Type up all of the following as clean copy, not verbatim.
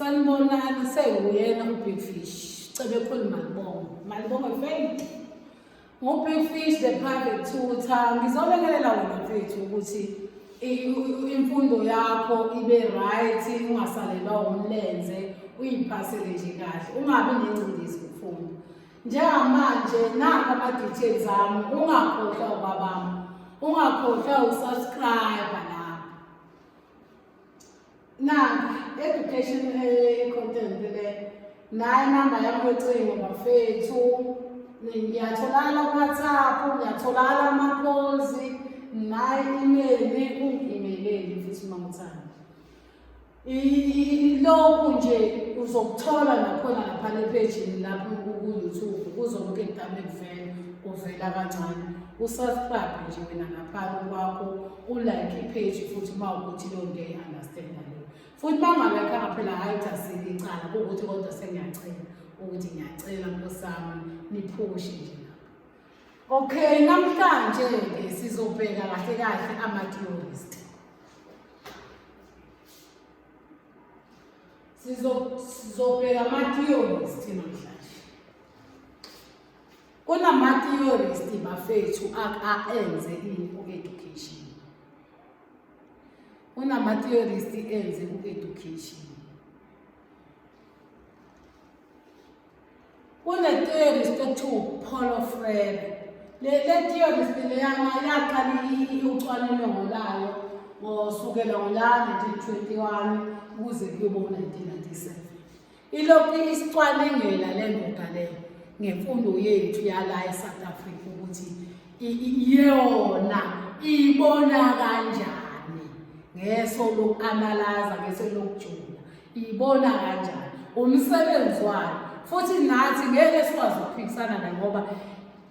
Sanibonani, sewuyena uBig Fish. Cebekhulu Malibongo. Malibongo fame. NguBig Fish the private tutor. Ngizolekelela wena mfethu ukuthi imfundo yakho ibe right, ungasalelwa umlenze, uyiphasele nje kahle, ungabi nengcindezi ukufunda. Njengamanje nanka ama-details ami, ungakhohlwa ubabami, ungakhohlwa usubscribe lapha. Nanka education content le, nayi inamba yami yocingo bafethu. Ngiyatholakala ku-WhatsApp, ngiyatholakala ama-calls, nayi email, ungi-emailele futhi uma uthanda. Lokhu nje uzokuthola nakhona laphana ephejini lapho ku-YouTube, kuzolokhu ekudame kuvela kuvela kancane. Usubscribe nje wena laphana kwakho, ulike ipage futhi uma ukuthi leyo nto uyayi-understanda leyo. Futhi uma ungalikeanga phela, hhayi ukuthi asikho icala, kuwukuthi kodwa sengiyacela ukuthi ngiyacela nkosi yami niphushe nje lapho. Okay, namhlanje-ke sizobheka kahle kahle ama-theorist. Sizobheka ama-theorist namhlanje. Kunama-theorist bafethu enze ini ku-education. Kunama-theorist enze ku-education. Kune-theorist ekuthiwa uPaulo Freire. Le theorist leyana yaqala ucwaningo layo ngosukela ngo-1921 kuze kuyoba u-1997. Ilokhu isicwaningela le ndoda le ngemfundo yethu yala e-South Africa ukuthi iyona ibona kanjani ngeso loku-analyza, ngeso lokujula, ibona kanjani umsebenzi wayo. Futhi nathi ngeke sikwazi ukuphikisana naye ngoba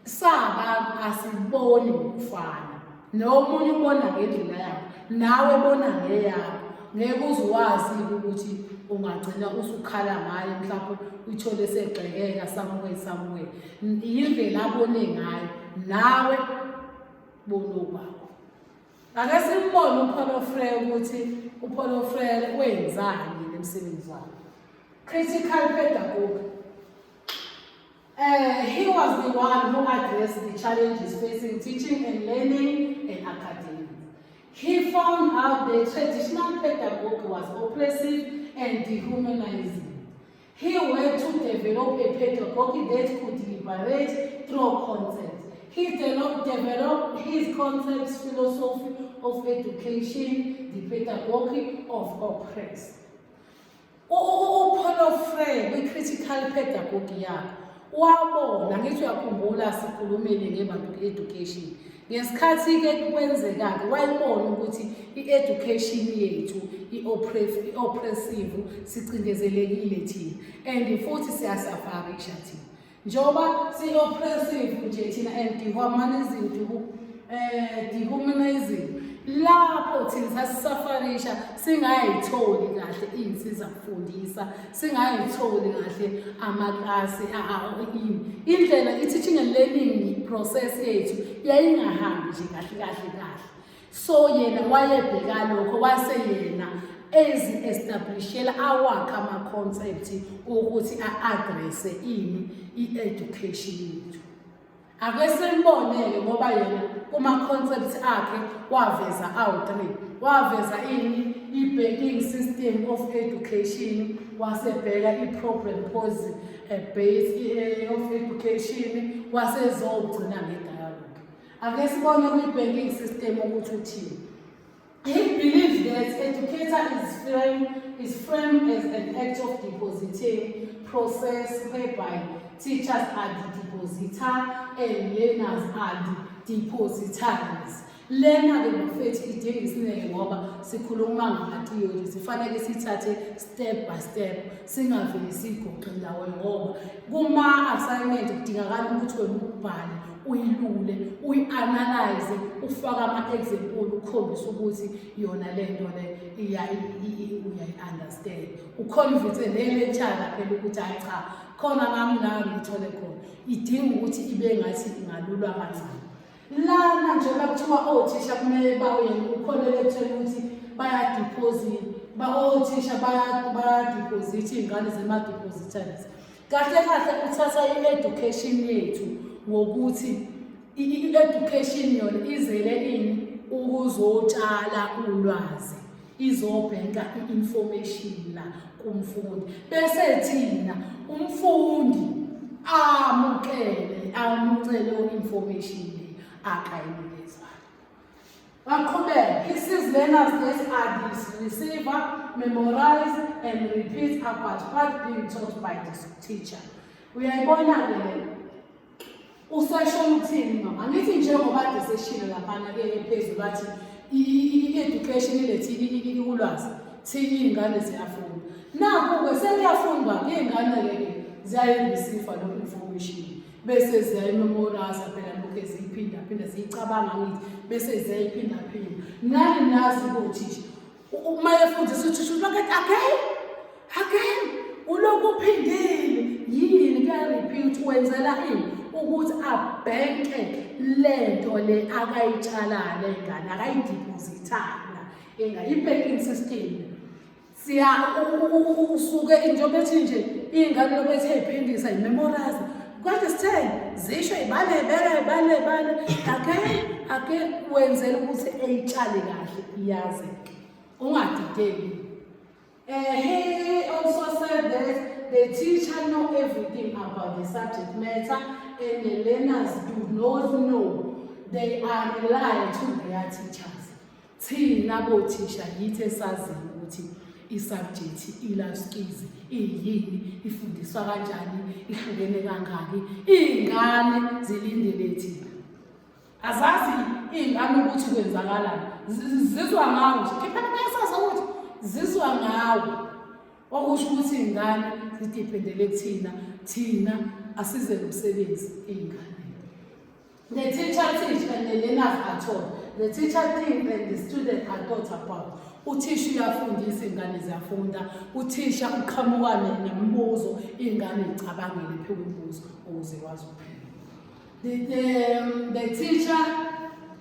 sabantu asiboni ngokufana, nomunye ubona ngendlela yakhe, nawe bona ngeyakho. Ngeke uze wazi ukuthi ungagcina usukhala ngaye, mhlawumbe uyithole segxekeka somewhere somewhere. Yindlela abone ngayo, nawe bona okwakho. Ake simbone uPaulo Freire ukuthi uPaulo Freire wenzani nemsebenzi wakhe. Critical pedagogy. He was the one who addressed the challenges facing teaching and learning and academia. He found out the traditional pedagogy was oppressive and dehumanizing. He worked to develop a pedagogy that could liberate through concepts. He developed his concepts, philosophy of education, the pedagogy of oppressed. UPaulo Freire kwi-critical pedagogy yakhe wabona, ngithi uyakhumbula sikhulumile ngebantu education ngesikhathi-ke kwenzeka-ke, wayibona ukuthi i-education yethu i-oppressive, sicindezelekile thina and futhi siyasafarisha thina njengoba si-oppressive nje thina and dehumanizing, dehumanizing. Lapho thina sasisafarisha, singayitholi kahle iy'nsiza kufundisa, singayitholi kahle amaklasi, ini indlela i-teaching and learning process yethu yayingahambi nje kahle kahle kahle. So yena wayebheka lokho, wase yena ezi-establishela awakhe ama-concept ukuthi a-addresse ini i-education yethu. Ake simbonele ngoba yena kuma-concepts akhe waveza awu-three. Waveza ini? I-banking system of education, wasebheka i-problem pose base of education, wasezogcina nge-dialogue. Ake sibone kwi-banking system ukuthi uthini. He believes that educator is framed as an act of depositing process whereby teachers are the depositor and learners are the depositories. Lena-ke bafethu idinga isineke ngoba sikhuluma ngama-theory, sifanele sithathe step by step, singaveli siyigoqe ndawonye, ngoba kuma-assignment kudingakala ukuthi wena ubhale, uyilule, uyi-analyze, ufake ama-example ukukhombisa ukuthi yona le nto le uyayi-understand, uconvince ne-lecturer phela ukuthi hayi cha, khona nami la ngithole khona. Idinga ukuthi ibe ngathi ingalulwa kancane lana, njengoba kuthiwa othisha kumele bawuyena ukholele ekutheni ukuthi bayadeposit, othisha bayadeposita. zithi iy'ngane zema-depositories. Kahle kahle uthatha i-education yethu ngokuthi i-education yona izele ini ukuzotshala ulwazi izobhenka i-information la kumfundi bese thina umfundi amukele amucele information le akayinikezwayo. Baqhubeka, he sees learners that are the receiver, memorize and repeat about what being taught by the teacher. Uyayibona-ke le usesho ukuthini mama? Angithi njengoba kade seshilo laphana-ke phezulu bathi i-education ilethi ulwazi, thi iy'ngane ziyafunda. Nakhu-ke sekuyafundwa-ke iy'ngane-ke ziyayireceive lo information. Bese ziyayimemorize phela lokhu eziyiphinda phinda ziyicabanga ngithi bese ziyayiphinda phinda. Nani nazi kothisha uma efundisa uthisha ulokhu ethi again again ulokhu uphindile yini kuya-repeat wenzela ini ukuthi abhenke lento le akayitshalayo le ngane akayidiphozithayo la i-banking system. Siya usuke njengoba ethi nje iy'ngane lokhu ethi ey'phindisa yimemorize kodwa sitheni zisho ibale bele bale bale ake ake wenzela ukuthi eyitshale kahle iyazeke ungadideki. He also said that the teacher know everything about the subject matter and the learners do not know. They are rely to their teachers. Thina bothisha yithi esaziyo ukuthi i-subject i-life skills iyini, ifundiswa kanjani, ihlukene kangaki. Iy'ngane zilindele thina. Azazi iy'ngane ukuthi kwenzakalani. Zizwa ngawe nje. Kepha bayasazi ukuthi zizwa ngawe. Okusho ukuthi iy'ngane zidiphendele kuthina, thina asize nomsebenzi iy'ngane. The teacher teach and the learners are taught. The teacher think and the student are taught about. Uthisha uyafundisa iy'ngane ziyafunda. Uthisha uqhamuka nemibuzo iy'ngane zicabangele phezu kwemibuzo ukuze ikwazi ukuphendula. The teacher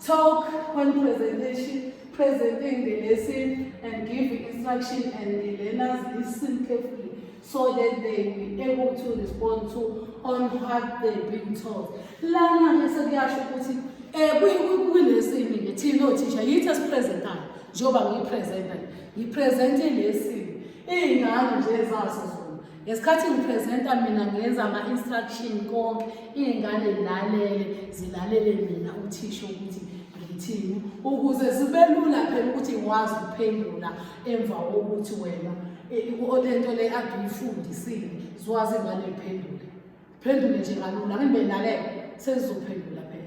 talk when presentation, presenting the lesson and give instruction and the learners listen carefully so that they will be able to respond to on what they've been taught. Lana-ke sekuyasho ukuthi um kwi-lesson ke thina othisha yithi esipresentayo njengoba ngiyipresenta ngipresente i-lesson iy'ngane nje zazo zona ngesikhathi ngipresenta mina ngenza ama-instruction konke iy'ngane lalele zilalele mina uthisha ukuthi ngithini ukuze zibe lula phela ukuthi ngikwazi ukuphendula emva kokuthi wena lento le ade uyifundisile zikwazi ingane iphendule phendule nje kalula ngibe lalele sezizophendula phela.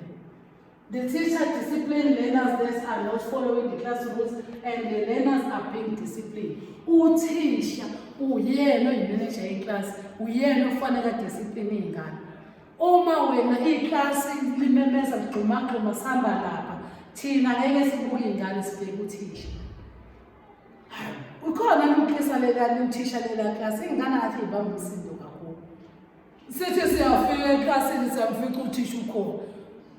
The teacher discipline learners that are not following the class rules and the learners are being disciplined. Uthisha uyena oyi-manager yeklasi, uyena ofanele adiscipline iy'ngane. Uma wena iklasi limemeza ligxumagxuma sihamba lapha, thina ngeke sibuke iy'ngane sibheke uthisha. Ukhona lukhisa lela uthisha lela klasi, iy'ngane ngathi y'bamba umsindo kakhulu. Sithi siyafika eklasini siyamfica uthisha ukhona.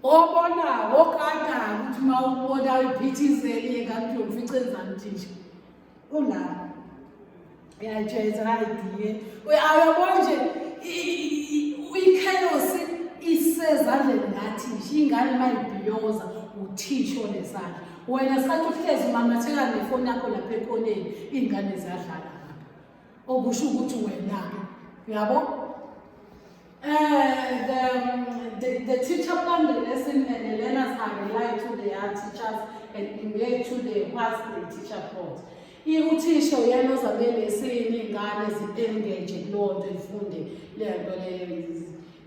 Obonayo, okadayo ukuthi uma ubona iphithizele kanti uyomfica enzani uthisha. Ulapha. Uyayijwayeza kayidiye. Uyabona nje i-chaos isezandleni kathisha. Ingane uma ibhiyoza uthisha onesandla. Wena sikhathi uhlezi umamatheka nefoni yakho lapha ekoneni, iy'ngane ziyadlala ngapha. Okusho ukuthi wena-ke uyabo the teacher plan the lesson and the learners are rely to their teachers and engage to the what the teacher taught. Uthisha uyena oza nelesini iy'ngane zi-engage kuleyo nto ifunde leyo nto leyo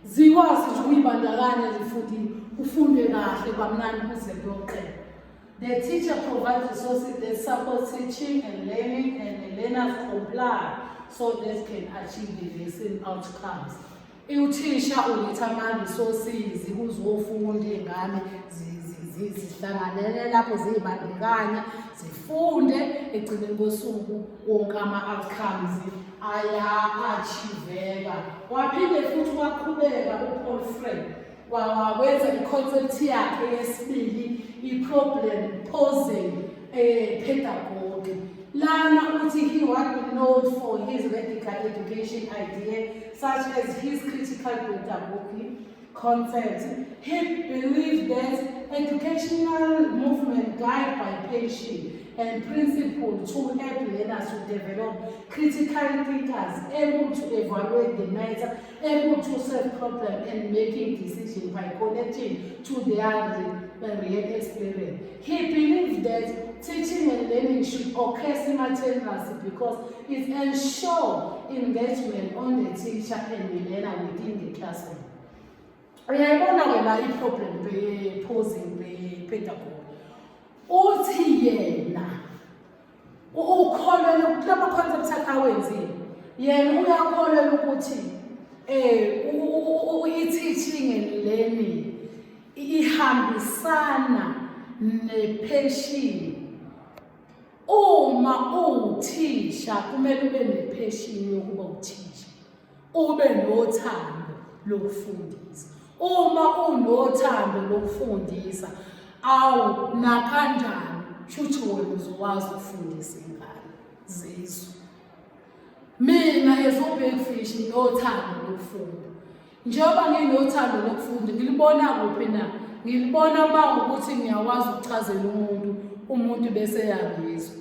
zikwazi nje ukuyibandakanya zifunde kufundwe kahle kwamnandi kuze kuyoqeda. The teacher provides resources that support teaching and learning and the learners comply so that can achieve the lesson outcomes. Uthisha uletha ama-resources kuzofunda iy'ngane zihlanganele lapho ziyibandakanya zifunde ekugcineni kosuku wonke ama-outcomes aya-achieveka. Waphinde futhi waqhubeka uPaul Frere wawenza i-concept yakhe yesibili i-problem posing pedagogy. Lana uthi he was known for his radical education idea such as his critical pedagogy concept. He believed that educational movement guided by passion and principle to help learners to develop critical thinkers able to evaluate the matter, able to solve problem and making decisions by connecting to their real experience. He believed that teaching and learning should occur simultaneously because it ensures engagement on the teacher and the learner within the classroom. Uyayibona-ke la i-problem be-posing be-pedagogy. Uthi yena ukholelwa kulama concept akhe awenzile, yena uyakholelwa ukuthi i-teaching and learning ihambisana ne-passion. Uma uwuthisha kumele ube ne-passion yokuba uthisha, ube nothando lokufundisa. Uma unothando lokufundisa, awu nakanjani shuthi wena uzokwazi ukufundisa ingane zizwe. Mina as uBig Fish nginothando lokufunda. Njengoba nginothando lokufunda, ngilibona kuphi na? Ngilibona uma ukuthi ngiyakwazi ukuchazela umuntu, umuntu bese eyangizwa.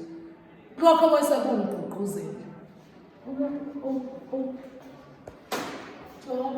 Lokho kwese kungigqugquzela.